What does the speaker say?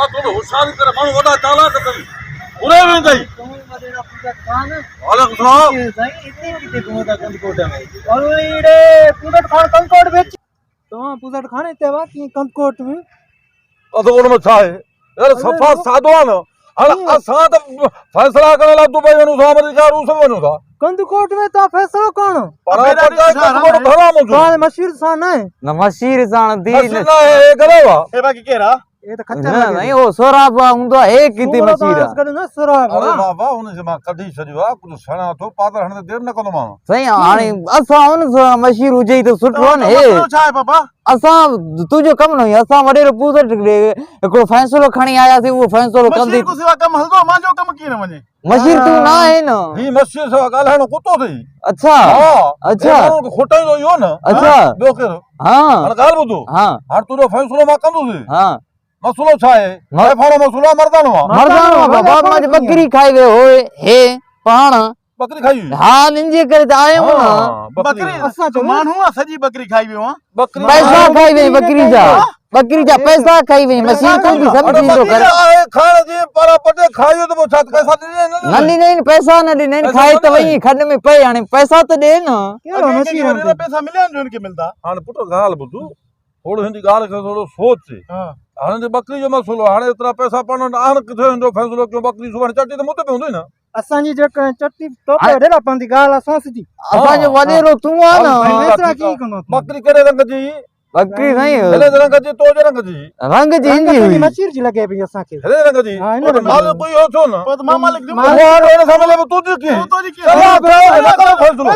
مان ٿورو هوشياري ڪري ماڻهو وڏا چالاڪ اٿئي گهري ويندئي. وعليڪم السلام. سائين اتي ڪٿي گهمندا ڪنڌڪوٽ ۾. اڙي پوزٽ خان ڪنڌڪوٽ وچ. توهان پوزٽ خان اتي هئا ڪيئن ڪنڌڪوٽ ۾. ڪنڌڪوٽ ۾ ڇا آهي يار صفا سادو آ نه هاڻ اسان ته فيصلا ڪرڻ لاء دبئي وڃون ٿا آمريڪا روس به وڃون ٿا. ڪنڌڪوٽ ۾ توهان فيصلو ڪرڻ. پر ڪنڌڪوٽ ڀرا منهنجو. توهان مشير سان نه آهي. نه مشير ساڻ the مشير نه آهي هي گلو آ. هي باقي ڪير آ. هي ته خچر نه سائين اهو سهراب هوندو آ هي ڪٿي مشير آ. نه سهراب اڙي بابا ان کي مان ڪڍي ڇڏيو آ ڪجهه سڻان ٿو پادر هڻندي دير نه ڪندومانو. سائين هاڻي اسان ان سان مشير هجي ته سٺو آ نه هي. مسئلو ڇا آهي بابا. اسان تنهنجو ڪم نه هئي اسان وڏيرو پوزٽ ڏي هڪڙو فيصلو کڻي آياسين اهو فيصلو ڪندي. مشير کان سوا ڪم هلندو مانجو ڪم ڪيئن نه وڃي. مشير تون نه آهين نه. هي مشير سوا ڳالهائڻو ڪتو اٿئي. اڇا ها اڇا هي ماڻهو کي کوٽائيندو اهو نه. اڇا ٻيو ڪير. ها هاڻ ڳالهه ٻڌ. ها هاڻ تنهنجو فيصلو مان ڪندس. ها مسئلو ڇا آهي؟ زائفاڻو مسئلو آهي مرداڻو آهي؟ مرداڻو آهي بابا مان ٻڪري کائي ويو هو هي پاڻ. ٻڪري کائي وئي؟ ها انهن جي ڪري ته آيم نه. ٻڪري ماڻهو آ سڄي ٻڪري کائي ويو آ. ٻڪري پئسا کائي وئي ٻڪري جا. ٻڪري جا پئسا کائي وئي مشين تون به سمجهي ٿو ڪر. آهي کائڻ جي پر پٽي کائي ويو ته پوء ڇا پئسا ڏني نه نه ڏنائين پئسا نه ڏنائين کائي ته وئي کڏ ۾ پئي هاڻي پئسا ته ڏي نه. ڪهڙو مشين وڏيرا پئسا مليا آهن جو هن کي ملدا. هاڻي پٽ ڳالهه ٻڌ ٿورو هن جي ڳالهه کي ٿورو سوچ. هاڻي جي ٻڪري جو مسئلو آهي هاڻي ايترا پئسا پاڻ وٽ آهن ڪٿي هن جو فيصلو ڪيون ٻڪري سڀاڻي چٽي ته مون تي پوندي نه. اسان جي جيڪا چٽي تو تي وڏيرا پوندي ڳالهه آ سونس جي. اسان جو وڏيرو تون آ نه. فيصلا ڪيئن ڪندو تون. ٻڪري ڪهڙي رنگ جي هئي؟ ٻڪري سائين. ههڙي رنگ جي تو جي رنگ جي. رنگ جي هن جي هئي. مشير جي لڳي پئي اسان کي. ههڙي رنگ جي. پوء ته مالڪ اهو ٿيو نه. پوء ته مان مالڪ ٿيم. اهو هاڻي هن سان ملي پوء تون جي ڪيئن. تون جي ڪيئن. چلا فيصلو.